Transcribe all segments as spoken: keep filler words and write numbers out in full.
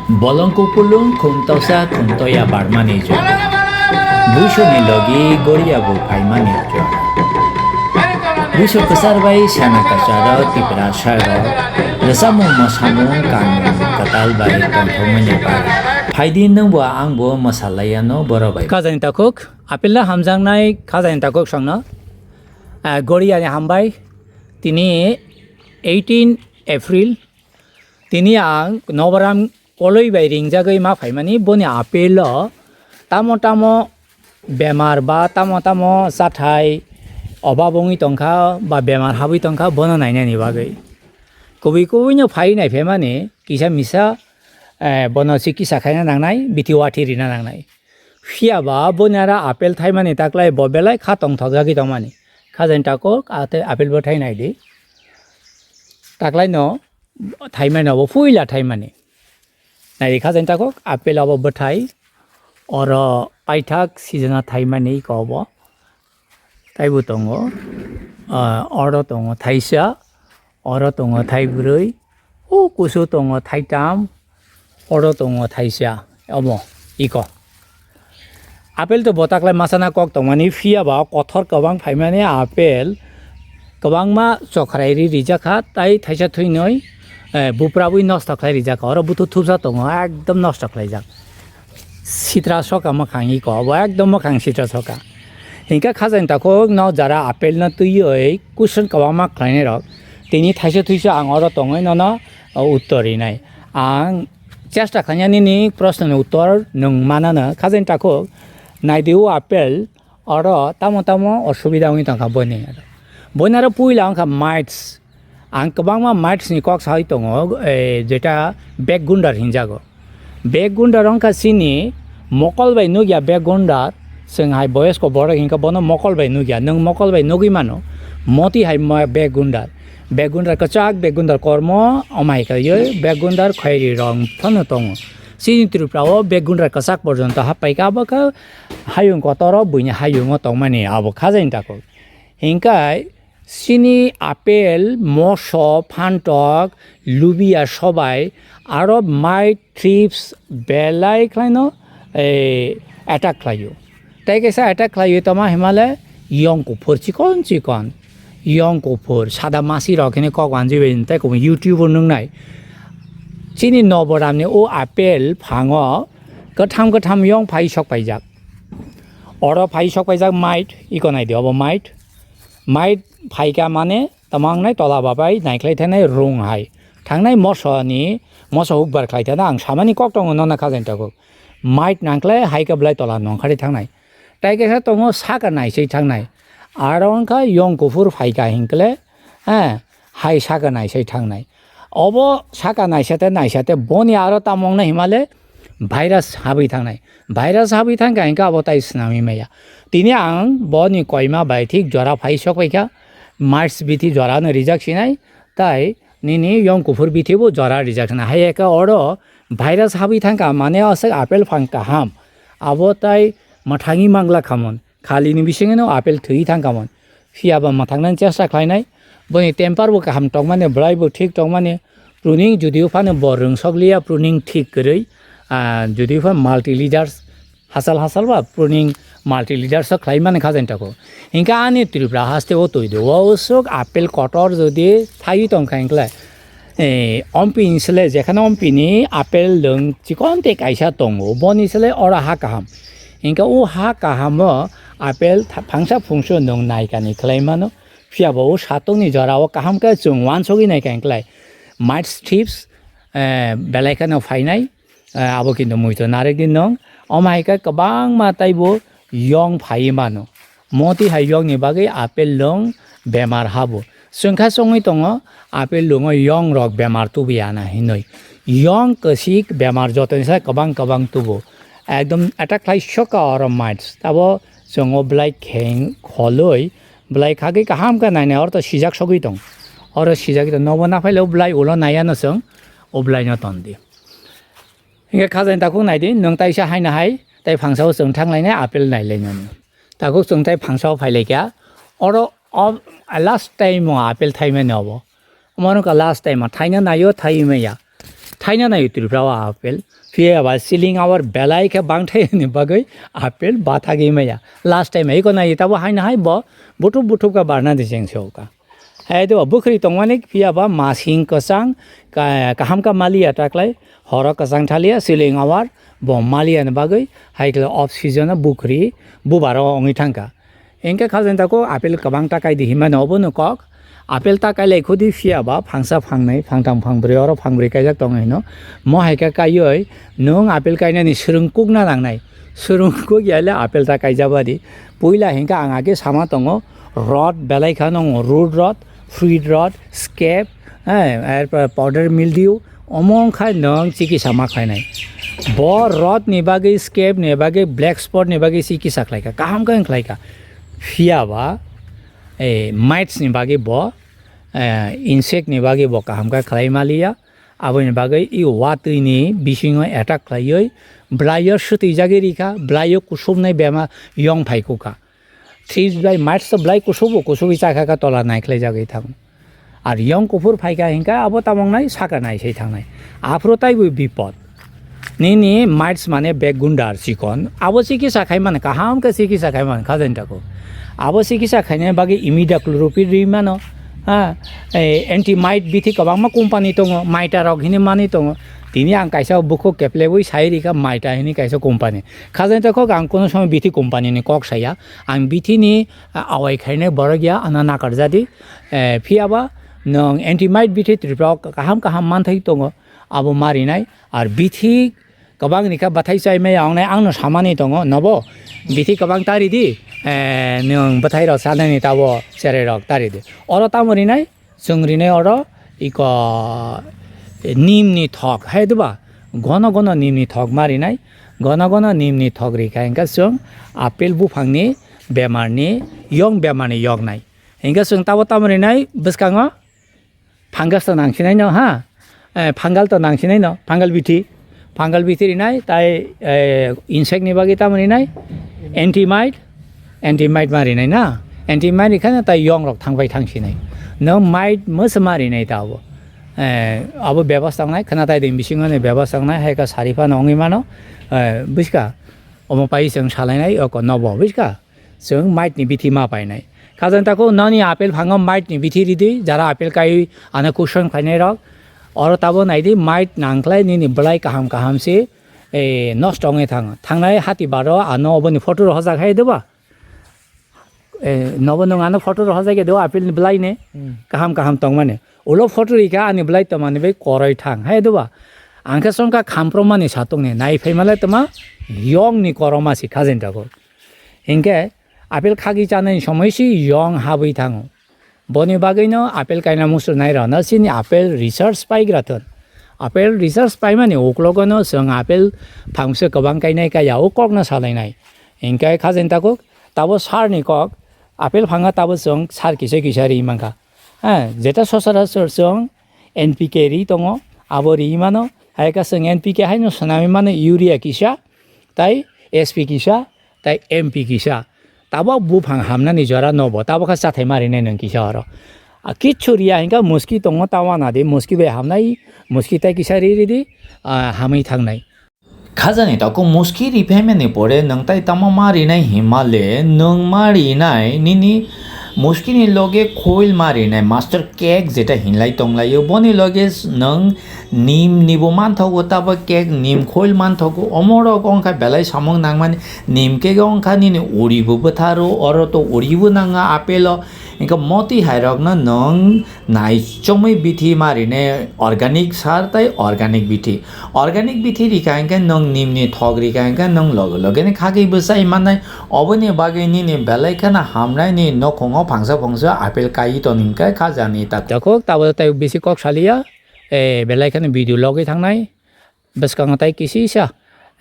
Bolong kupulung khum tosa khum toya barmani jora. Buisoni logi goria bo phaimani jora. Buiso kwchar bai sana kacharo Tiprasa rok rwchapmung mwsamung kanmung kwtal bai tongthokmani bar. Phaidi nwngbo angbo mwsalaiyano boro bai. Kajani takhuk, apilno hamjaknai kajani takhuk songno, ah, goria ni hambai. Tini eighteen April. Tini ang Nobaram koloi bai ringjagwi ma phaimani, boni apel o tamo tamo bemar ba tamo tamo chathai obab wngwi tongkha ba bemar habwi tongkha, bono nainani bagwi. Kubui kubui no phai naiphaimani kisa misa, eh, bono chikisa khaina nangnai, bithi wathi rina nangnai. Phiya ba boni aro apel thaimani taklai bo belai kha tongthokjagwi tongmani. Khajani takhuk, ate apel bo thai naidi. Taklai no thaimani, obo puila thaimani. Naidi khajani takhuk, apel obo bwthai. Oro paithak season o thaimani iko obo. Taibo tongo. Ah, oro tongo thaisa. Oro tongo thaibrwi. O kusu tongo thaitam. Oro tongo thaisa. Omo iko. Apel to botaklai masana kok tongmani, phiya ba kothor kwbang phaimani apel kwbangma chokrai ri rijak kha, tai thaisa thwinwi, eh, buprabwi nosto khlai rijak kha. Oro buthuk thupsa tongo, ekdom nosto khlaijak. Sitra soka mwkhang iko, obo ekdom mwkhang sitra soka. Hinkhe khajani takhuk no jara apel no twiwi question kwbangma khlainai rok, tini thaisa thwisa ang oro tongwi nono, o, uttor rinai. Ang chesta khainani ni proshno ni uttor nwng manano. Khajani takhuk, naidi o apel oro tamo tamo osubida wngwi tongkha boni. Boni aro puila wngkha mites. Ang kwbangma mites ni kok saui tongo, eh, jeta bag gundar hinjago. Bag gundar wngkha chini mokol bai nukya bag gundar, chwng hai boyosko borok hinkha bono mokol bai nukya, nwng mokol bai nugwi mano, moti hai ma-, bag gundar. Bag gundar kwchak, bag gundar kormo, omo hai kaiwi bag gundar khairi rok phano tongo. Chini Tripura o bag gundar kwchak porjonto happaikha, abo khe hayung kotor o buini hayung o tongmani abo khajani takhuk. Hinkhe chini apel, moso, phantok, lubia, sobai, aro mite, thrips belai khlaino, eh, attack khlaio. Tei kaisa attack khlaio tamo himale yong kuphur chikon chikon, yong kuphur sada masi rok hini kok wanjui bai tei kubun YouTube o nungnai. Chini Noboramni o apel phango kwtham kwtham yong phai sok paijak. Oro phai sok paijak mite, iko naidi obo mite. Mite phaikha mane tamo wngnai tola babai naikhlai thanai rung hai. Thangnai moso ni, moso hukbar khlai thana ang samani kok tongo nona khajani takhuk. Mite nangkhlai hai khe belai tola nongkhari thangnai. Tai kaisa tongo saka naisai thangnai. Aro wngkha yong kuphur phaikha hinkhle, eh, hai saka naisai thangnai. Obo saka naisate naisate boni aro tamo wngnai himale virus habwi thangnai. Virus habwi thangkha hinkhe abo tai swnamwi maya. Tini ang boni koima bai thik jora phai sok paikha. Mites bithi jora no rijak sinai. Tai nini yong kuphur bithi bo jora rijak sinai. Hai ekha oro virus habwi thangkha mane aswk apel phang kaham. Abo tai mwthangwi mangla khamon. Khalini bisingino apel thwi thangkamon. Phiya ba mwthangnani chesta khlainai. Boni temper bo kaham tongmani, belai bo thik tongmani. Pruning judio phano bo rwngsokliya, pruning thik kwrwi. Ah, judio phan multi leaders, hachal hachal ba pruning multi leaders o khlaimani khajani takhuk. Hinkhe ani Tripura haste o twi do, o usuk apel kotor jodi thaiwi tongkha hinkhlai. Eh, ompi ni sle, jekhano ompi ni apel dwng chikon tei kaisa tongo, boni sle oro ha kaham. Hinkhe o ha kahamo apel tha-, phangsa phungso nwng naikani khlai mano. Phiya bo o satung ni jora o kaham khe chwng uansugwi naikha hinkhlai. Mites thrips, eh, belai kheno phainai. Eh, abo kintu muitu narwkdi nwng. Omo hai khe kwbangma taibo yong phaiwi mano. Moti hai yongni bagwi apel lwng bemar habo. Chwngkha chongwi tongo, apel lwngo yong rok bemar tubuya na hinwi. Yong kwchik bemar jotoni sai kwbang kwbang tubu. Ekdom attack khlai soka oro mites. Tabo chwng o belai kheng kholwi, belai khagwi kaham khe nainai oro to sijak sogwi tong. Oro sijagwi tong. Nobo naphaile o belai ulo naiya no chwng, o belai no tondi. Hinkhe khajani takhuk naidi, nwng taisa haino hai, tei phangsao chwng thanglainai apel nailainani. Takhuk chwng tei phangsao phailaikha, oro o last time o apel thaimani obo. Omo wngkha last time o, thaina naio, thaiwi maya. Thaina nai Tripura o apple. Phiya ba ceiling hour belai khe bangthai ni bagwi apple bathagwi maya. Last time iko nai tabo haina hai bo buthup buthup kha barna di jeng se oka. Hai do bukhri tongmani phiya ba masing kwchang ka-, kaham ka maliya taklai horo kwchang thalia ceiling hour bo maliya ni bagwi hai khe off season o bukhri bubaro ongwi thangkha. Hinkhe khajani tako apple kwbang ta kaidi hinmano obono kok. Apple ta kailai khudi phiya ba phangsa phangnai phangtham phangbrwi oro phangbrwi kaijak tongo hino. Mo hai khe kaioi nwng apple kainani swrwng kukna nangnai. Swrwng kuk ya le apple ta kaijabadi. Puila hinkhe ang age sama tongo rod belai kha nongo root rod, fruit rod, scab, eh, erpor powder mildew, omo wngkha nwng chikisa ma khlainai. Bo rod ni bagwi, scab ni bagwi, black spot ni bagwi chikisa khlaikha, kaham khe wng khlaikha. Phiya ba, eh, mites ni bagwi bo, eh, insect ni bagwi bo kaham khe khlai maliya. Aboni bagwi i watwi ni bisingo attack khlaiwi bwlaio swtwi jagwi rikha, bwlaio kusubnai bema yong phai kukha. Thij bai mats to belai kusubu, kusubi chakha kha tola naikhlai jagwi thango. Ar yong kuphur phaikha hinkha abo tamong nai saka nai sai thangnai. Aphuru taibo bipod. Nini mats mane bek gundar chikon. Abo chikisa khai mane kaham khe chikisa khai mane khajani tako. Abo chikisa khainai bagwi imidacloprid ri mano. Ha, eh, anti mite bithi kwbangma company tongo, mita rok hini mani tongo. Tini ang kaisa bukhuk keplebwi sai rikha mita hini kaisa company. Khajani tako ang kono somoi bithi company ni kok saya. Ang bithi ni a-, awai khainai borok ya, ano nakarjadi. Eh, phiya ba nwng anti mite bithi Tripura o kaham kaham manthai tongo, abo marinai. Ar bithi kwbang ni kha bathai chai maya wngnai, ang no samani tongo, nobo bithi kwbang tari di, eh, nwng bwthai rok sanani tabo cherai rok tari di. Oro tamo rinai, chwng rinai oro iko nim ni thok, hai diba? Gono gono nim ni thok marinai, gono gono nim ni thok rikha hinkhe chwng apple buphang ni bemar ni, yong bemar ni yoknai. Hinkhe chwng tabo tamo rinai bwskango fungus to nangsinai no ha, eh, fungal to nangsinai no, fungal bithi, fungal bithi rinai, tai, eh, insect ni bagwi tamo rinai, anti mite, anti mite ma rinai na, anti mite rikhana tai yong rok thangbai thangsinai, no mite mwsa ma rinai ta abo, eh, abo bebas tongnai, khwna tai ding bisingo ni bebas tongnai, hai kha sari phano wngwi mano, eh, buska, omo pai chwng salainai, oko nobo buska. Chwng mait ni bithi ma painai. Khajani tako noni apple phango mait ni bithi ridi, jara apple kai ano kuson khainai rok. Oro tabo naidi mait nangkhlai nini bwlai kaham kaham se, eh, nosto wngwi thango. Thangnai hati baro ano oboni photo rohorjak hai doba. Eh, nobo nwng ano photo rohorjak ya do apple ni bwlai ne. Hmm. Kaham kaham tongmani. Ulo photo rikha ani bwlai tongmani bai koroi thang hai doba. Angkhe songkha khampromani satong ni nai phaimalai toma yong ni koroma si khajani tako. Hinkhe apple khagwi chanani somoi se yong habwi thango. Boni bagwino apple kaina muchunai rokno chini apple research paigra thun. Apple research paimani uklogono chwng apple phangse kwbang kainai kaya o kokno salainai. Hinkhe khajani tako tabo sarni kok apple phanga tabo chwng sar kisa kisa ri mankha. Ha, jeta sochorachor chwng N P K ri tongo, abo ri mano. Hai khe chwng N P K haino swnamwi mano urea kisa, tai S P kisa, tai M P kisa. Tabok buphang hamnani jora nobo, tabokha chathai marinai nwng kisa oro. A kichu riya hinkha muski tongo, ta wana di, muski bai hamnai, muski tai kisa ri ridi, ah, hamwi thangnai. Khajani tako muski riphaimani pore nwng tai tamo ma rinai himale, nwng ma rinai nini muskini loge khoil ma rinai master cake jeta hinlai tonglaio, boni loge s-, nwng nim nibo manthogo, tabo cake nim khoil manthogo, omorok wngkha belai samung nangmani, nim cake wngkha nini uribo bwtharo, oro to uribo nanga apple o, hinkhe moti hairokno nwng naichomwi bithi ma rinai organic sar tai organic bithi. Organic bithi rikha hinkhe nwng nimni thok rikha hinkhe nwng loge loge ni khagwi bwchai mannai. Oboni bagwi nini belai kheno hamnai ni nokhungo phangsa phungsa apple kai ton hinkhe khajani tako. Takhuk tabo tai bisi kok saliya, eh, belai kheno video logwi thangnai. Bwskango tai kisisa,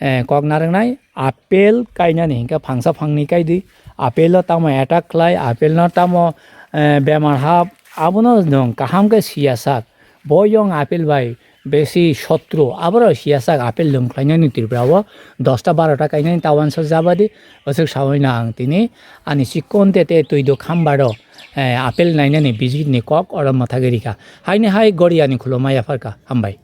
eh, kok narwknai, apple kainani hinkhe phangsa phangni kaidi, apple o tamo attack khlai, apple no tamo, eh, bemar hap, abono nwng kaham khe siya sak. Bo yong apple bai besi sotro, aboro siya sak apple nwng khlainani Tripura o dosta barota kainani ta uansa jabadi, bwswk saui na ang tini ani chikon tete twi do khambaro, eh, apple nainani visit ni kok oro mwthagwi rikha. Haini hai goriani khulumaya pharkha, hambai.